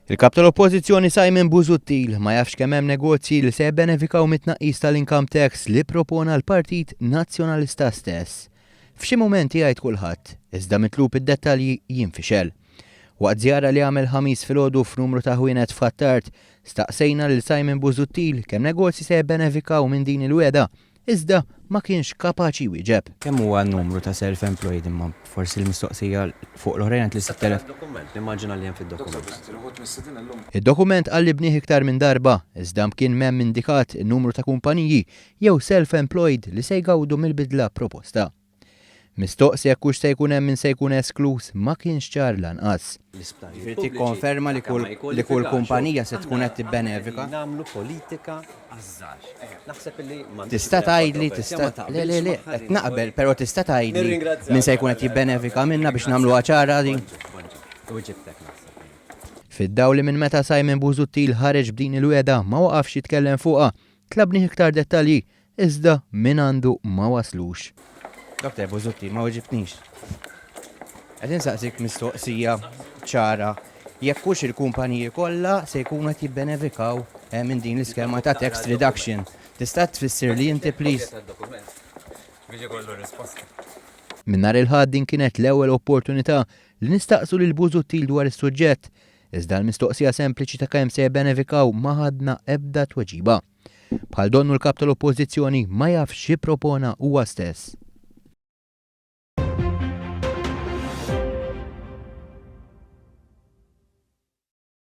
Il-Kap tal-Oppożizzjoni Simon Busuttil ma jafx kemm hemm negozji li se jibbenefikaw mit-tnaqqis tal-income tax li ppropona l-Partit Nazzjonalista stess. F'xi mumenti jgħid kulħadd, iżda mitlub id-dettalji jinfixel. Waqt żjara li għamel Ħamis filgħodu f'numru ta' ħwienet f'Ħ'Attard, staqsejna lil Simon Busuttil kemm negozji se jibbenefikaw minn din il-wegħda Iżda ma kienx kapaċi jwieġeb. Kemm huwa n-numru ta' self-employed imma forsi l-mistoqsija fuq l-oħrajn għand l-6000. Dokument, nimmaġina li hemm fid-dokument. Id-dokument qallibnih iktar minn darba, iżda mkien m'hemm indikat in-numru ta' kumpaniji jew self-employed li se jgawdu mill-bidla proposta. Mistoqsi jekk hux se jkun hemm min se jkun eskluż ma kienx ċar lanqas. Jiġifieri tikkonferma li kull li kull kumpanija se tkun qed tibbenefika? Tista' tgħidli tista' le le le qed naqbel però tista' tgħidli min se jkun qed jibbenefika minnha biex nagħmluha ċara din? Fid-dawl li minn meta Simon Busuttil ħareġ b'din il-wegħda ma waqafx jitkellem fuqha, tlabnih iktar dettalji Iżda mingħandu ma waslux. Doctor Busuttil, ma weġibtnix. Qed insaqsik mistoqsija ċara jekk hux il-kumpaniji kollha se jkunu qed jibbenefikaw minn din l-iskema ta' tax reduction. Tista' tfissirli inti please? Minn nhar il-Ħadd din kienet l-ewwel opportunità li nistaqsu lil Busuttil dwar is-suġġett, iżda l-mistoqsija sempliċi ta' kemm se jibbenefikaw ma ħadna ebda tweġiba. Bħal donnu l-Kap tal-Oppożizzjoni ma jafx x'ippropona huwa stess.